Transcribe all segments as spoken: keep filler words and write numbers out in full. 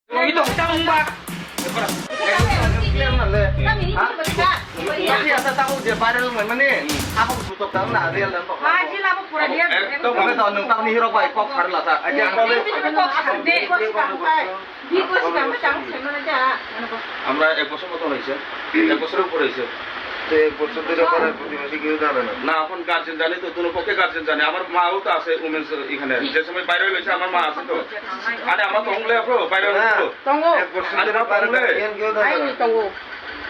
Ito, kita mong ba? Clear na le. Ha? Kasi asa tao je viral mo mani. Ako sutok tao na real lang to. Ha, jila mo pura dia. Ekdom. Kami tao nung tao ni hero bai kok sar la sa. Aja kami. Di ko si kang kai. Di ko si kang kai, chang se mana ja. আমরা এক বছর মতো হয়েছে, এক বছরের উপরে হয়েছে। তো এক বছর ধরে পাড়ার প্রতিবেশী কেউ জানে না? না, এখন গার্জেন জানে তো, দুনো পক্ষে গার্জেন জানে। আমার মাও তো আছে উমেন্স এখানে, যে সময় বাইরে হয়েছে আমার মা আছে তো। আরে আমার তো হংলে আপনি বাইরে হয়েছে তো। Tongo. এক বছর আরে ধরে মা পাড়ার হংলে। গার্জিয়ান কেউ জানে না? Aini tongo.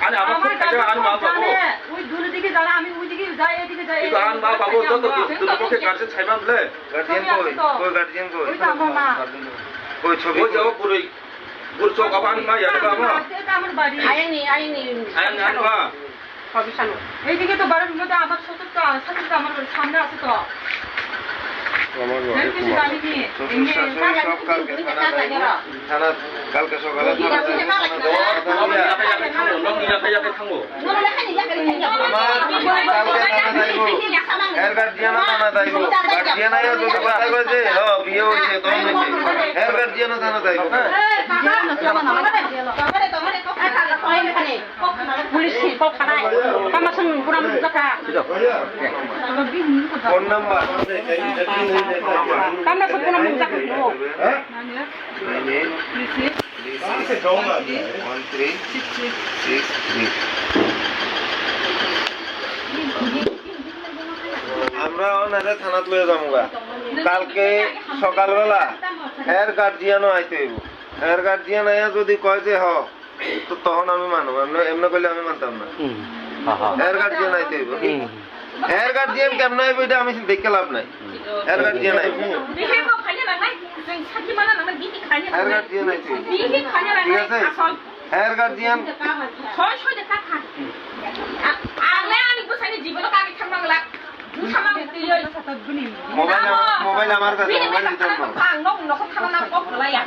আরে আমার খুব কাছে আর মা পাবো। Ui duni dike jara, ami ui dike jai, edike jai. কিন্তু আর মা পাবো যত দুনো পক্ষে গার্জেন ছাইবা বলে। গার্জিয়ান কই? কই গার্জিয়ান কই? Ui to ama ma. কই ছবি ওই কই? যাও পুরো Gurchok abang ma ya ba ma. Ayang ni, ayang ni. Ayang ni ma. Kobisano. এইদিকে তো বারো মধ্যে আমার শ্বশুর তো, শ্বশুর তো আমার সামনে আছে তো। আমার ঘরে ঘরে কিছু জানি নি। শ্বশুর শাশুড়ি সব কালকে থানা যাইব। থানা, কালকে সকালে থানা যাইব। Nong yaka yaka thango. Nong yaka yaka thango. Ama, tawke thana taibo. Her guardian-o thana taibo. Guardian-o ya jodi kotai hoy je, ho, biye hoyse, to hoyse. Her guardian-o thana taibo. Police kok khanai. Kama sung pura mung jaka. Phone number. Kama sung pura mung jaka. Ha? Nine eight. One three six three. আমরা ওনারে থানাত লয়ে যাবো গা। কালকে সকালবেলা এর গার্জিয়ানও আইতে হইব। এর গার্জিয়ান আইয়া যদি কয় যে হ, তো তখন আমি মানব, এমনি, এমনি করলে আমি মানতাম না। হুম। হ্যাঁ, হ্যাঁ। এর গার্জিয়ান আইতে হইব। হুম। এর গার্জিয়ান কেমন হইব এটা আমি দেখে লাভ নাই। এর গার্জিয়ান আইব। বিহে bo khaina nangnai, chwng sakhi mana nangnai, bihi khaina nangnai. Bihi khaina nangnai. ঠিক আছে? Asol. এর guardian. Soi soi de kha kha. Ang le ani bwsani jibono kami thangma glak. Bwsa mang twi oi. Mobile আমার, মোবাইল আমার কাছে, মোবাইল দিতে পারবো। Ang nok nok thangma kok laya.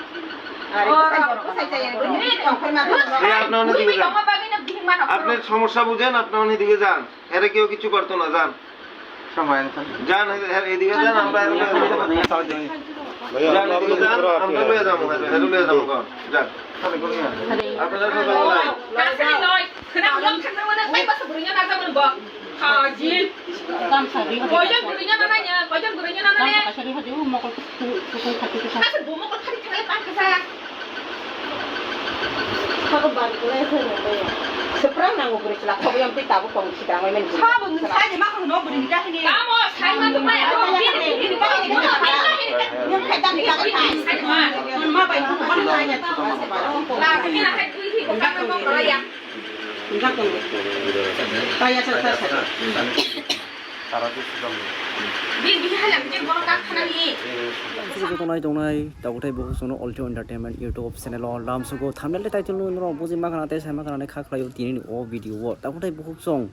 এই আপনি অন্যদিকে যান। আপনি সমস্যা বুঝেন, আপনি অন্যদিকে যান। এরা কেউ কিছু করতো না, যান। সময় আছে। যান, এ-, এ-, এদিকে যান, আমরা এদিকে যাবো। যান, এদিকে যান, আমরা লয়ে যাবো, এদিকে লয়ে যাবো, যান। আপনারা সকালবেলা। Kaisa noi, khwnang ulo thangna mano, bai basa bwrwino na jaman bo. Haji. Koijon bwrwino na nanya, koijon bwrwino na nanya. Kaisa bo mokol thari thari pa kisa. Seprang nang ukuri sila, khobo yang pita bu kong sida ngai men. Sabo nung sai de ma kong no buri ni kahini. Tamo sai ma tu pa ya. Nung khai dam ni kahini. Ma bai tu ma nung khai. La kini na khai tu hi ko ka ko ko ya. Nung khai ko. Pa ya sa sa sa. Joto nai tongnai, tabuk tei bukhuk chwngno Alto Entertainment YouTube channel o lamsugo thumbnail tei title no norok bujima khana tei saima khana kha khlaio tini ni o video o. Tabuk tei bukhuk chwng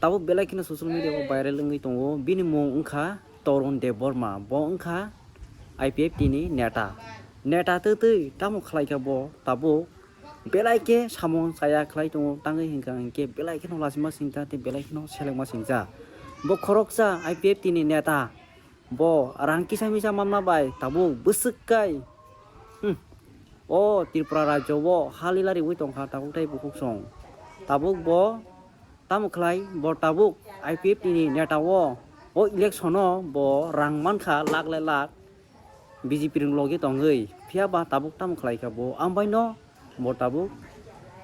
tabuk belai kheno social media o viral wngwi tongo. Bini mung wngkha Torun Debbarma, bo wngkha I P F T ni neta. Neta twi twi tamo khlaikha bo tabuk. Belai khe samung chaya khlai tongo, tangwi hwnkha hinkhe belai kheno lachima singcha tei belai kheno selengma singcha. Bo khoroksa I P F T ni neta, bo rang kisa misa manma bai tabuk bwswk kai, hmm, o Tripura rajyo o hali lariwi tongkha tabuk tei bukhuk song. Tabuk bo tamo khlai, bo tabuk I P F T ni neta o, o election o bo rang mankha lakh le lakh. B J P rwng logi tongwi, phiya ba tabuk tamo khlai kha bo? Ambai no bo tabuk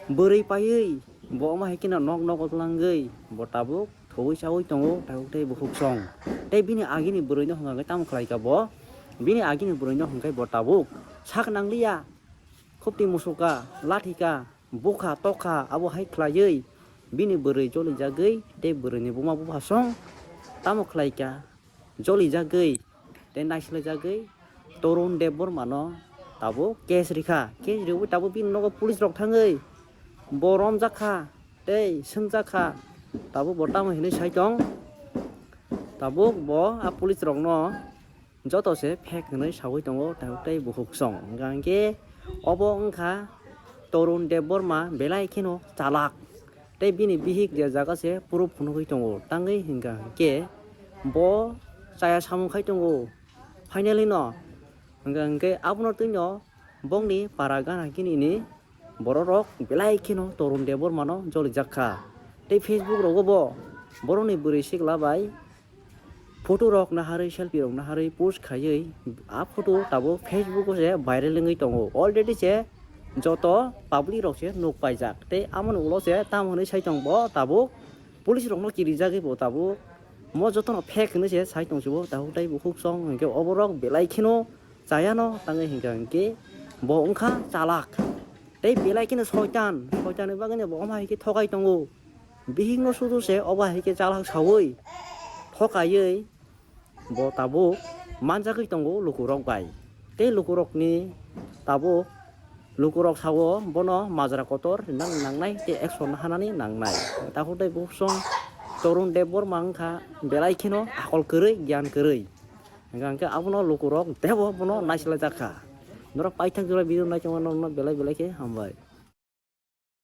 bwrwi paiwi, bo omo hai kheno nok nogo twlangwi, bo tabuk thogwi chawi tongo, tabuk tei bukhuk song. Tei bini agini bwrwi no hwnkha khe tamo khlai kha bo? Bini agini bwrwi no hwnkhe bo tabuk sak nangliya, khopti musuka, lathika, bukha tokha, abo hai khlaiwi bini bwrwi jolijagwi tei bwrwini buma bupha song tamo khlai kha? Jolijagwi tei naisilajagwi Torun Debbarma no tabuk case rikha. Case riwi tabuk bini nogo police rok thangwi bo romjak kha tei swngjak kha, tabuk bo tamo hinwi sai tong. Tabuk bo a police rok no joto se fake hinwi sawi tongo, tabuk tei bukhuk song. Hwnkha hinkhe obo wngkha Torun Debbarma belai kheno chalak. Tei bini bihik je jaga se proof phunugwi tongo. Tangwi hwnkha hinkhe bo chaya samung khai tongo. Finally no hwnkha hinkhe abono twino Bongni para gana gini ni borok rok belai kheno Torun Debbarma no jolijak kha. Tei Facebook rogo bo borokni bwrwi sikla bai photo rok naharwi, selfie rok naharwi post khaiwi a photo tabuk Facebook o se viral wngwi tongo. Already se joto public rok se nuk paijak. Tei amoni ulo se tamo hwnwi sai tong bo tabuk police rok no kirijagwi bo tabuk mo jotono fake hwnwi se sai tong se bo tabuk tei bukhuk song hinkhe oborok belai kheno chayano tangwi hinkha hinkhe bo wngkha chalak. Tei belai kheno soitan, soitanni bagwino bo omo hai khe thokai tongo. Bihikno sudu se obo hai khe chalak saui thokaiwi bo tabuk manjagwi tongo lukurok bai. Tei lukurokni tabuk lukurok sao bono majra kotor rinani nangnai tei action hanani nangnai. Takhuk tei bukhuk song Torun Debbarma wngkha belai kheno akol kwrwi, giyan kwrwi. Hingkha hingkhe abono lukurok teibo bono naisilajak kha. Norok paithak jora video nai tongma norokno belai belai khe hambai.